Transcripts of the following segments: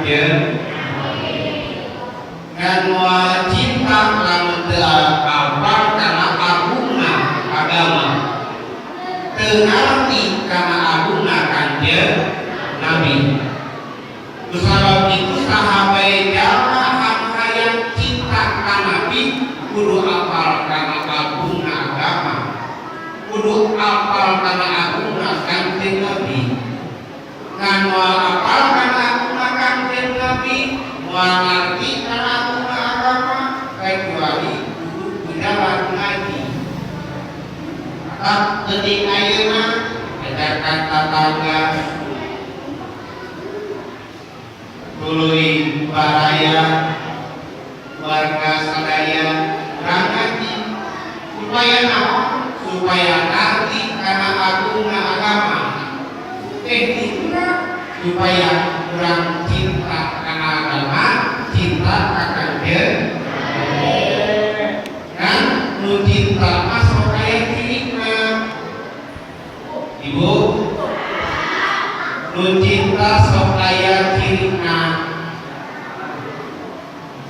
Kanjeng. Ngan moal cinta lamun teu apal kana agungna agama, teu ngarti kana agungna Kanjeng Nabi. Kusabab itu, saha bae jalma anu hayang cinta ka Nabi kudu apal kana agungna agama, kudu apal kana agungna Kanjeng Nabi. Ngan moal apal kana agungna Kanjeng Nabi, moal ngarti kana agungna agama, kecuali kudu ku jalan ngaji. Tak penting ayeuna ajarkan tetangga, tuluy baraya, warga sadaya urang ngaji. Supaya naon? Supaya ngarti kana agungna agama teh dituna, supaya urang cinta kana agama, cinta ka Kanjeng. Kan nu cinta mah sok aya cirina, Ibu. Nu cinta sok aya cirina.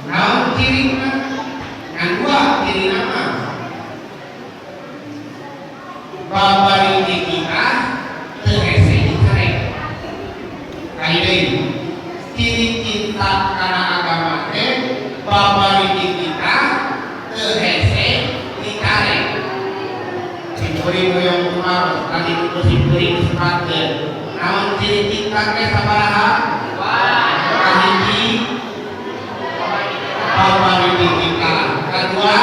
Naon cirina? Ngan dua cirina mah: babari dititah teu hese dicarek. Kali deui, ciri cinta kana agama teh babari dititah teu hese dicarek. Simkuring hoyong kumaros tadi ku simkuring disebutkeun. Naon ciri cinta teh? Sabaraha? Kahiji, babari dititah. Kedua,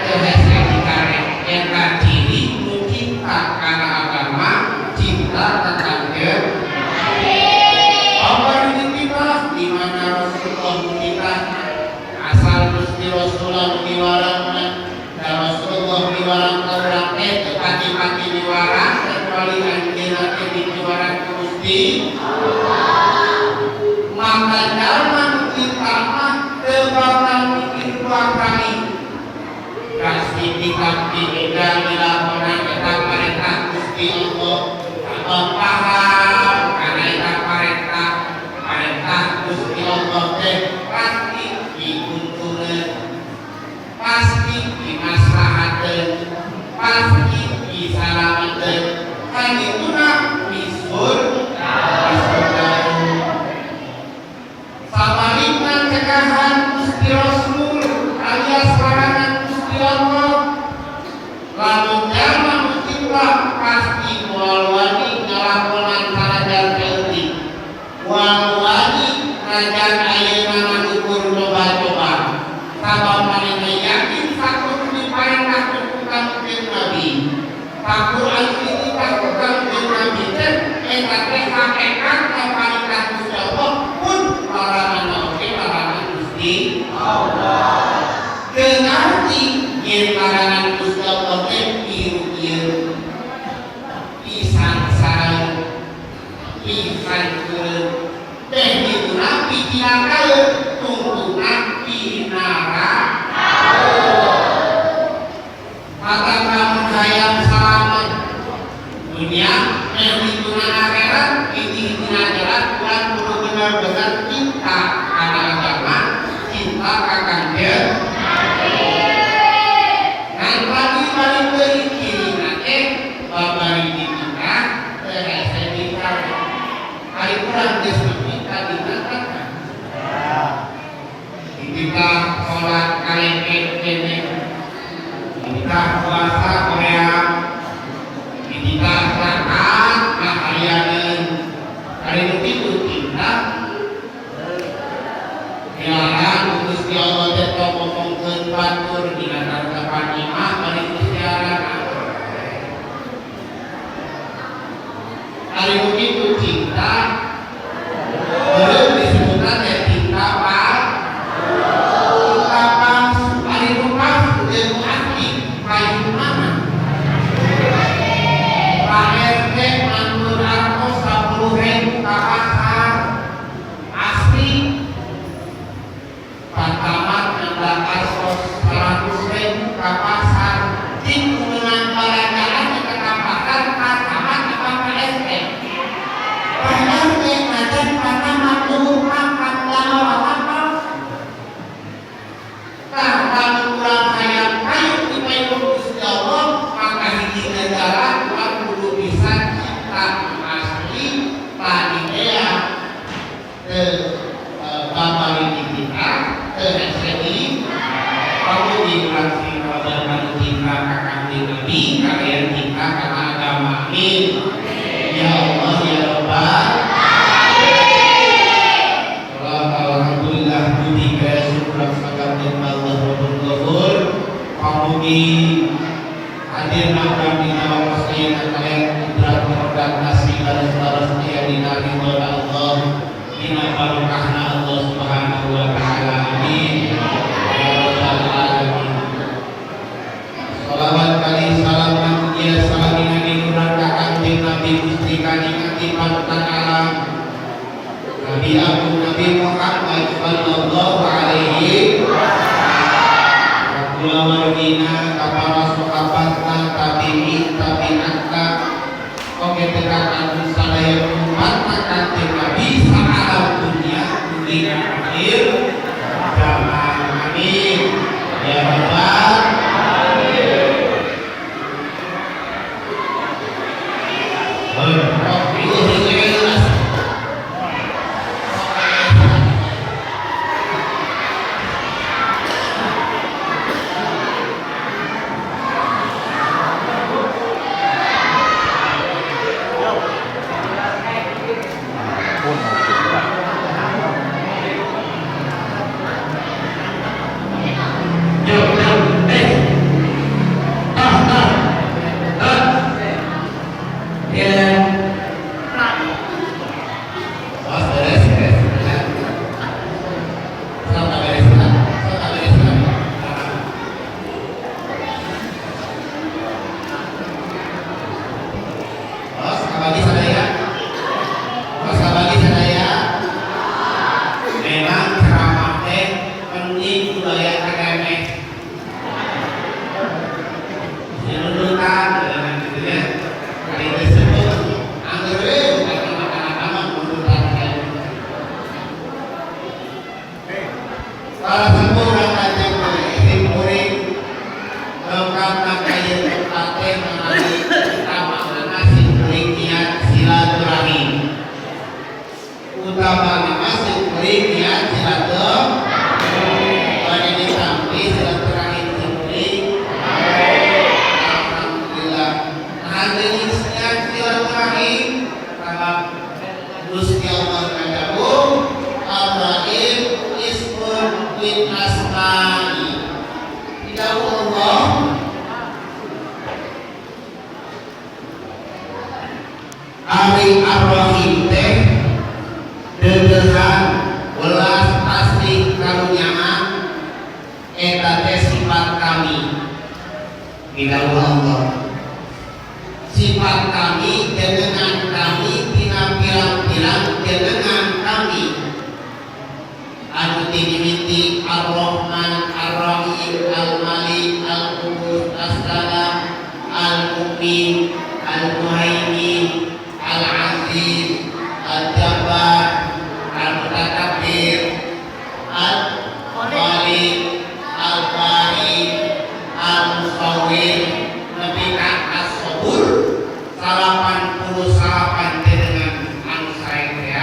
teu hese dicarek. Eta ciri nu cinta kana agama, cinta ka Kanjeng. Babari dititah, di mana Rasulullah dititah, asal Gusti Rasulullah miwarangna da. Rasulullah miwarang ka urang teh teu pati-pati miwarang kecuali anjeunna teh dipiwarang ku Gusti. Maka jalma nu cinta mah teu bakal mikir dua kali. Pasti kitab dipegang, dilakonan, eta perintah Gusti Allah. Kalau paham karena eta perintah, perintah Gusti Allah teh pasti diuntungkeun, pasti dimaslahatkeun, pasti disalametkeun. Kan ituna misur misurga. Sabalikna, cegahan Gusti Rasul alias larangan Gusti Allah, lamun jalma nu cinta pasti moal wani ngalakonan sanajan saeutik, moal wani najan ayeuna ngukur coba-coba, sabab manehna yakin sakur diparentah ku Kanjeng Nabi, sakur anu dititah ku Kanjeng Nabi teh eta teh hakikat parentah Gusti Allah, pun larangan oge larangan Gusti Allah. Teu ngarti yen larangan Gusti Allah teh pirugieun, pisangsara, pihancureun teh dituna picilakaeun, tungtungna pinara. Maka lamun hayang salamet dunia yang dituna akhirat, ini dina jalan urang kudu benar-benar cinta kana agama, cinta ka Kanjeng. Ngan tadi balik deui, cirina teh babari dititah teu hese dicarek. Ari urang geus nepi ka dina tah dititah salat kalengket kene, dititah puasa Korea, dititah zakat ngaharianeun. Ari nu kitu cinta? Dilarang ku Gusti Allah teh tong ngomongkeun batur dina depan imah, bari siaran. Ari nu kitu cinta? Belum disebutan teh cinta pak, cinta palsu. Ari nu palsu jeung nu asli payu mana? Pak RT mantun artos 10.000 ka pasar, asli. Pak Camat nyandak artos 100.000 ka pasar. Cing, menang balanjaan di pasar Pak Camat apa Pak RT? Pak RT najan Pak Camat luhur. Dina barokahna Allah Subhanahu wa taala. Amin ya rabbal alamin. Salawat kali salam mugia salamina minurang ka Kangjeng Nabi Gusti kaningati panutan alam, Nabi Agung Nabi Muhammad sallallahu alaihi kulawargina, ka para sahabatna, tabi'in, tabi'atna, oge teka anu sadaya umatna Kangjeng Nabi saalam dunia dunia akhir zaman. Amin ya rabbal alamin. Pun juga. Yo, yo, eh. Tas, tas. Tas. Ya. Oh, beres, beres. Ya. Sama beres, ya. Sama beres, ya. Oh, sekali sadaya. Oh, sekali sadaya. Memang ceramah teh penting budaya remeh. Nundutan gitu ya. Kali disebut angger we bukan makan-makan nundutan kayak gitu. Para sepuh dan kanjeng sim kuring lengkap kaya tempat teh mengenai utamana sim kuring niat silaturahim. Utamana sim kuring niat silaturahim. Bade ditampi silaturahim sim kuring. Alhamdulillah. Nah, niat silaturahim sabab Gusti Allah ngadawuh Ar-Rahim ismun min asma'i. Didawuh Allah Ari Ar-Rahim teh deudeuhan welas asih karunyaan eta teh sifat kami. Didawuh Allah sifat kami jenengan kami tina pirang-pirang jenengan kami anu dimimiti Ar-Rahman, Ar-Rahim, Al-Malik, Al-Qudus, As-Salam, Al-Mu'min, Al-Muhaimin, Al-Aziz, Al-Jabbar, Al-Mutakabbir, Al-Khaliq, Al-Bari, Al-Musawwir, nepi ka As-Sabur, 89 jenengan anu sae teh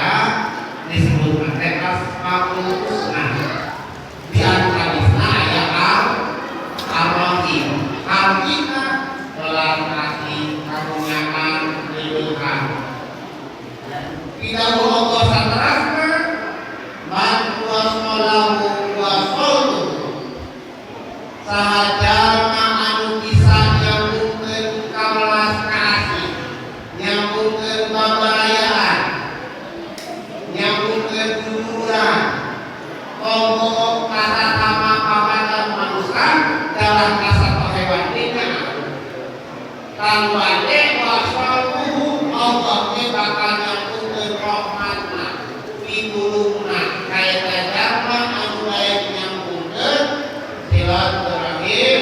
disebut teh Asmaul Husna. Di antawisna aya Ar-Rahim. Artina welas asih karunyaan leulehan. Didawuh Allah saterasna man wasalahu wasaltu, saha jalma anu bisa nyambungkeun kawelas kaasih, nyambungkeun babarayaan, nyambungkeun duluran, komo kasasama papadang manusia dalam kasatu hewan dina taluane wasaltuhu, Allah ge bakal nyambungkeun rahmatna, pitulungna ka eta jalma anu daek nyambungkeun silaturahim,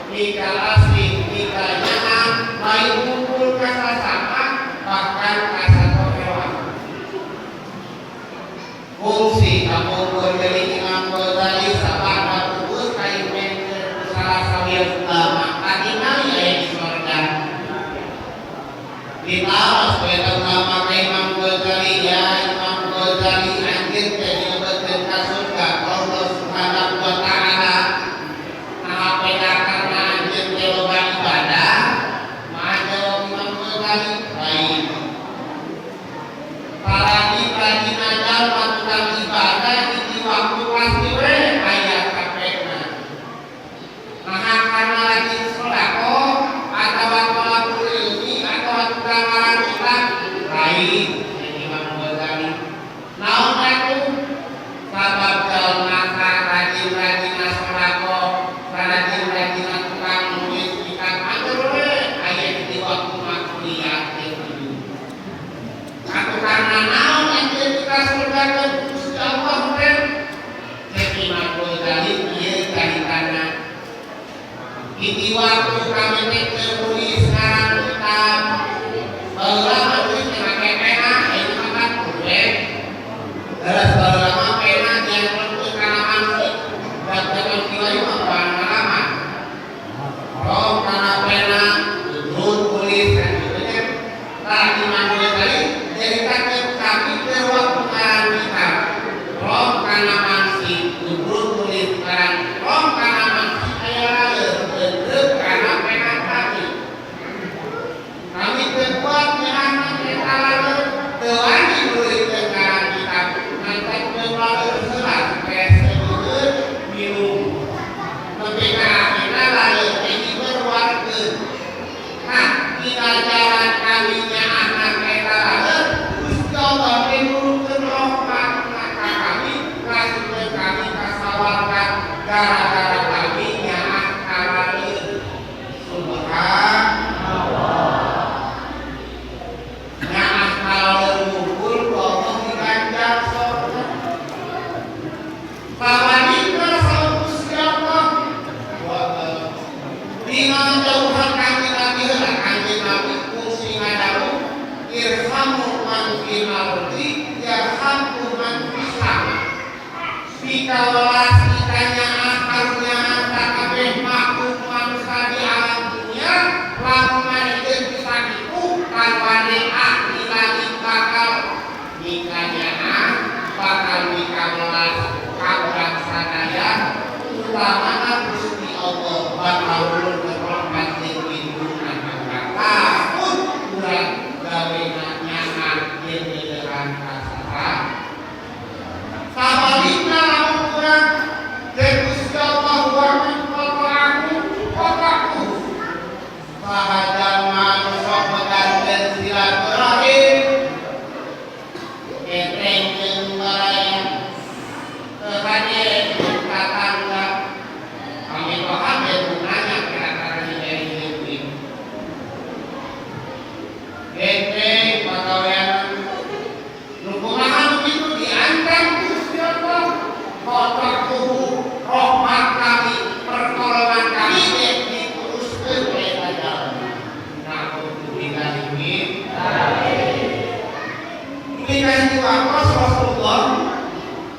mika asih, mika nyaah, baik kumpul kasasama bahkan kasatu hewan. Fungsi kapungkur dari Imam Ghazali sabada pupus kayu salah sawios ulama katingali aya di sorga. Ditaros ku eta ulama ka Imam Ghazali, "Ya Imam Ghazali, anjeun teh dilebetkeun ka surga Allah Subhanahu wa taala, nah peda karena anjeun teh loba ibadah?" Mah jawab Imam Ghazali, "Lain. Parani rajin jalma tukang ibadah hiji waktu pasti we aya capekna. Nah, karena rajin sedekah atawa tolabul ilmi atawa tukang ngarang kitab?" "Lain," Imam Ghazali. Naon Beres baheula mah pena yang mlebu kana mangsi. Dagang kieu mah pengalaman. Rom kana pena, turun tulis kan gitu nya. Tah di manggil tadi nyaritakeun kami ke waktu ngarang kitab. Rom kana mangsi, turun tulis ngarang. Rom kana mangsi aya laleur, beunreut kana pena kami. Kami teu kuat nyaahna eta laleur, teu wani nuliskeun ngarang kitab. Ngantek teu laleur heula supaya seueur minum. Nepi ka akhirna laleur teh diberwarkeun. Nah, dina jalan kami nyaahna eta laleur, Gusti Allah teh nurunkeun rahmatna ka kami, ngasihkeun kami ka sawarga gara-gara kami nyaah ka laleur. Subhanallah. Nyaah ka laleur ngumpul ku Allah diganjar sorga. Sabarikeun saur Gusti Allah. Dina jauhan Kanjeng Nabi heula, Kanjeng Nabi kungsi ngadawuh irhamu man fil ardi yarhamkum man fis sama. Pikawelas kita nyaah karunyaan sakabeh makhluk manusia di alam dunia, lamun manehkeun bisa kitu tanpa di langit bakal mikanyaah bakal mikawelas ka urang sadaya, utamana Gusti Allah bakal nurunkeun rahmat jeung lindungan ka urang lamun urang gawe nyaah jeung ngeueuhan ka saha. Sabalikna lamun urang jeung Gusti Allah wa man qata'ahu qata'u. Saha jalma nu sok megatkeun silaturahim, enteng jeung baraya, teu hade jeung tatangga. Kami toha teh nanya kira-kira di jeung enteng pagawean nu kumaha nu kitu diancam Gusti Allah. Qata'tuhu, rahmat kami, pertolongan kami teh diputuskeun ku eta jalma. Na'udzubillahi min Ini kan waktu Rasulullah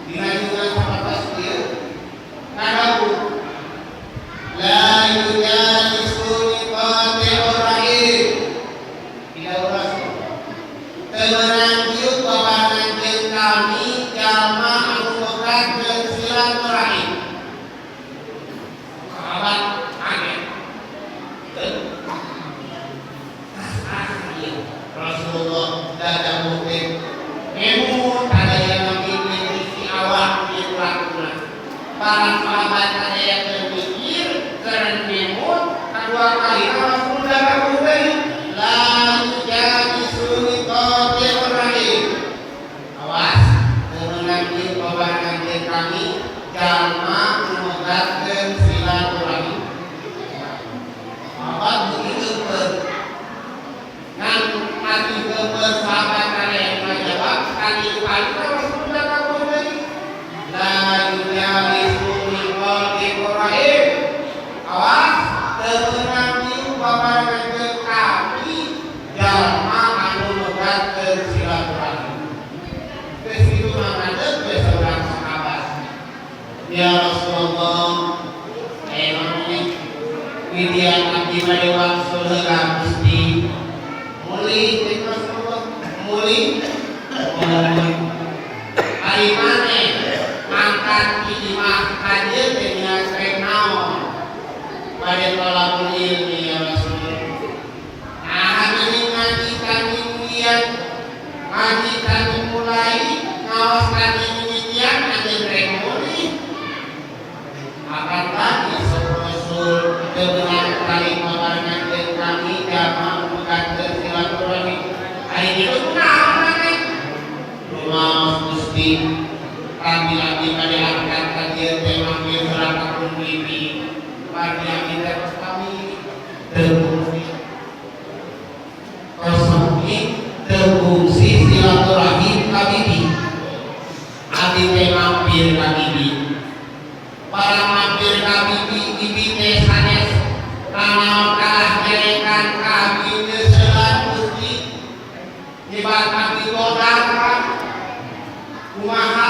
dina juga sapertos ieu ngadawuh la yujalisuni qati'ur rahim. Tidak Rasul teu meunang diuk babarengan jeung kami jalma anu megatkeun silaturahim. Sahabat kaget. Akhir Rasulullah dadawuh teh ngemut ada yang mikir isi awak ieu lakuna. Para sahabat ada yang berpikir keur ngemut kedua kali Rasulullah dawuh deui la yujalisuni qati'ur rahim. Awas, teu meunang diuk babarengan jeung kami jalma nu megatkeun silaturahim. Sahabat begitu ber ngan mati ke sahabat ada yang menjawab kali kali Rasulullah dawuh deui la yujalisuni qati'ur rahim. Awas, teu meunang diuk babarengan jeung kami jalma anu megatkeun silaturahim. Geus kitu mah ngadeg we saurang sahabat. Ya Rasulullah, emang widian abdi bade wangsul heula Gusti. Mulih cek Rasulullah, mulih. Mulih. Ari maneh mangkat ti imah ka dieu teh niat rek naon? Bade tolabul ilmi ya Rasul. Nah, geuning ngaji kami mulian, ngaji kami mulai, ngaos kami mimitian anjeun rek mulih. Akan tadi Rasul teu meunang kali babarengan jeung kami jalma anu megatkeun silaturahim. Ari kitu kunaon maneh? Rumaos Gusti, kami abdi bade angkat ka dieu teh mampir heula ka pun bibi. Bagi abdi teh tos kami teu fungsi. Tos kami teu fungsi silaturahim ka bibi. Abdi teh mampir ka bibi. Para mampir ka bibi, bibi teh sanes nanaon kalah nyerekan ka abdi teh selat Gusti. Nyebat abdi godar. Kumaha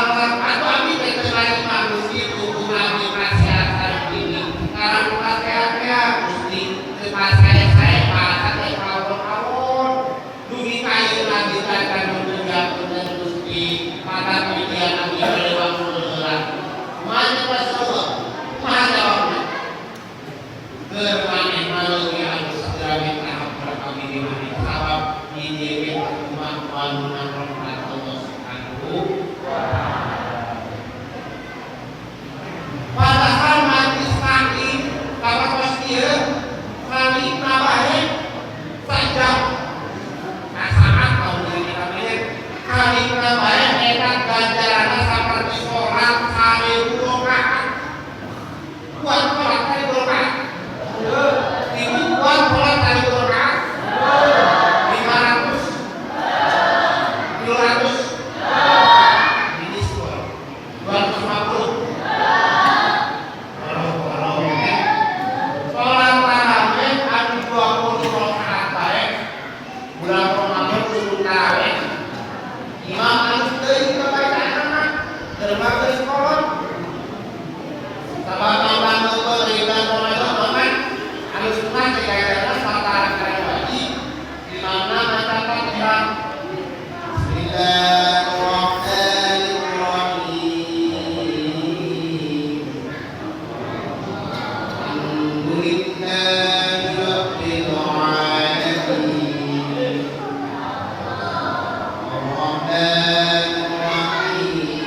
Mata pujian abdi bade wangsul heula. Kumaha Rasulullah? Kumaha jawabna? Keur maneh mah leuwih alus segera minta hampura ka bini maneh sabab di dieu ge percuma wangunan rahmat Allah Subhanahu wa taala. Padahal majlis taklim kalau kos ieu kali bae sajam saat tahun diri kami kali bae eta ganjaranna saperti salat 1000 rakaat. Kuat salat 1000 rakaat. Ibu kuat salat 1000 rakaat. 500 200 ini skor 250. Sholat tarawih anu 20 rakaat bae bulan Ramadan usul tarawih imam alus teuing kabacaanna keur mah geus kolot sabab nonton di bulan Ramadan mah alus sunah teh gayana satara kana wajib imamna maca Fatihah. Bismillahirrahmanirrahim. Alhamdulillahi rabbil alamin. Arrahmanir rahim.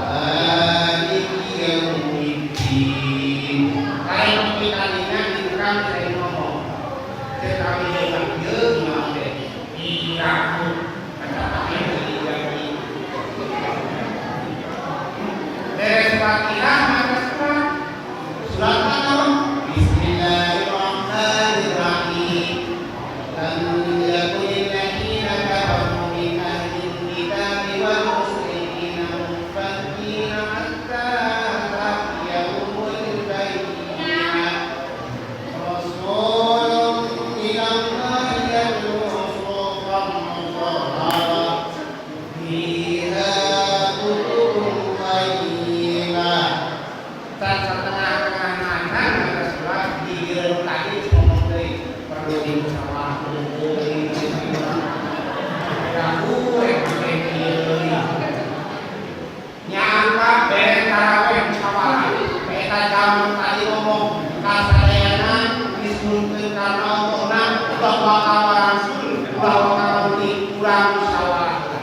Maliki yaumiddin. Lain pitalina di tukang saya ngomong. Cek kami hebat ieu imam teh. Iraku kata pakai jadi. Beres Fatihah maka surat. Surat mana? Bismillahirrahmanirrahim. Lam yakunil ladzina kafaru min ahlil kitabi wal musyrikina munfakkina hatta ta'tiyahumul bayyinah. Rasulun minallahi yatlu suhufan mutahharah fiha kutubun qayyimah. Saat setengah-tengah mana maka surat di tadi ngomong deui perlu dimusyawarah deui. Ragu rek ieu. Nyangka beres tarawih musyawarah. Eta jam tadi ngomong kasadayana disebutkeun karena Allahna ulah bakal wangsul, ulah bakal di urang musyawarah.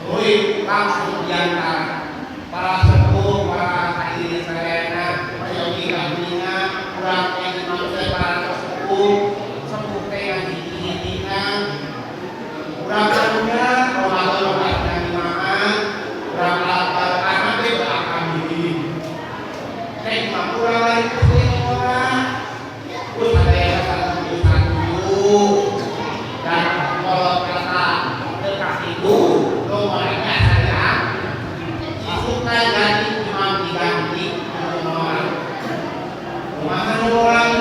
Tuluy langsung diantar para sepuh, para hadirin sadayana, peryogi kadunya, urang teh imam teh para sepuh, sepuh teh yang hiji-hijina. Urang kadunya Ramadan Ramadan imaman, urang al-Qur'an teh akan diri. Teh imam urang lain teh orang. Terus ada yang satu satu dan kalau kata kekasih itu nomornya saja suka jadi imam diganti orang. Kumaha orang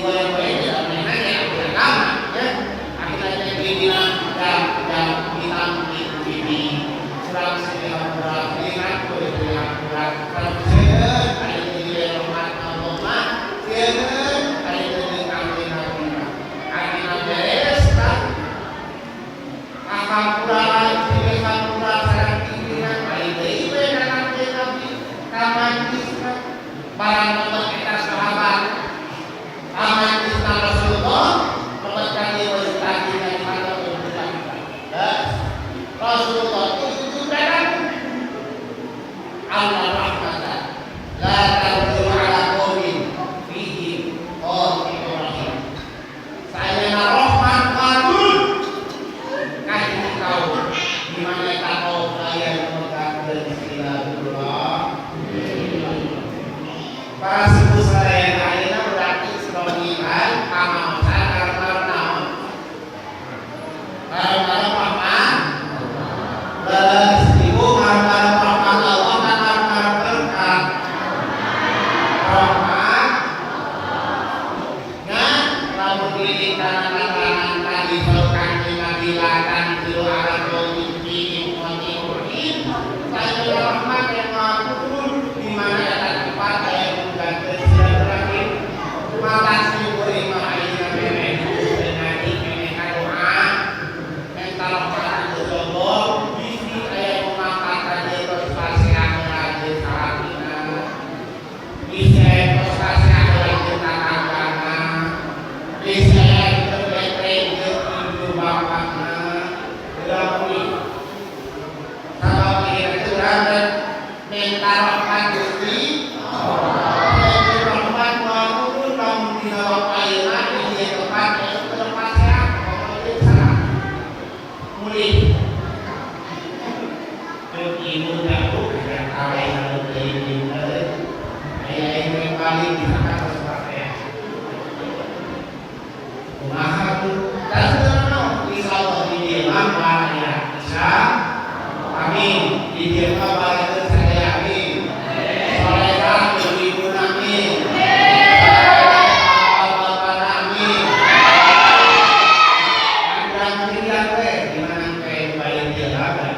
goyang-goyang ya nanya agama ya. Akhirnya dina dan hitam di kurang sedih kurang lihat kurang kurang kurang sieun aya di rahmat Allah mah sieun aya di kanjeng Nabi. Akhirnya beres kan akampura sini kampura sareng pimpinan aya deui we ka kanjeng Nabi ka majlisna barang nonton eta sahabat ka majlisna Rasulullah lebet ka dieu we tadi dari kantor. Rasulullah itu kan Allah rahmatan la tanzilu ala qaumin fihi qati'ur rahim. Saya rahmat wadul kasih kaum di mana kaum kaya memegang silaturahim. Para sepuh sadaya, ayeuna berarti seromihan pamaosan karena naon? Karena rahmat. Leres, Ibu, karena rahmat Allah kan karena berkah rahmat. Nah, lamun diri kana katerangan tadi saur Kanjeng Nabi la tanzilu ala qaumin fihim qati'ur rahim, saya rahmat yang maha turun di mana eta tempat aya mengganti silaturahim. Maka syukuri mah ayeuna memeh ngaji, memeh doa, minta rahmat itu Allah. Bisi aya nu mangkat ka dieu tos pasea jeung salakina, bisi aya tos pasea jeung tatanggana, bisi aya teu betreng jeung ibu bapakna. Ulah mulih sabab ieu teh urang minta rahmat Gusti Allah. Rahmat moal turun lamun dina waktu ayeuna di dieu tempat aya teu pasea jeung salah. Mulih jeung ibu jauh yang kawin lalu deui aya yang paling disangka terus pasea kumaha tuh dan naon. Insyaallah di dieu mah moal aya, insya amin. Di dieu mah barakeun sadaya, amin. Solehah ibu, amin. Bapak, amin. Urang teriak we di mana we balik dieu lah.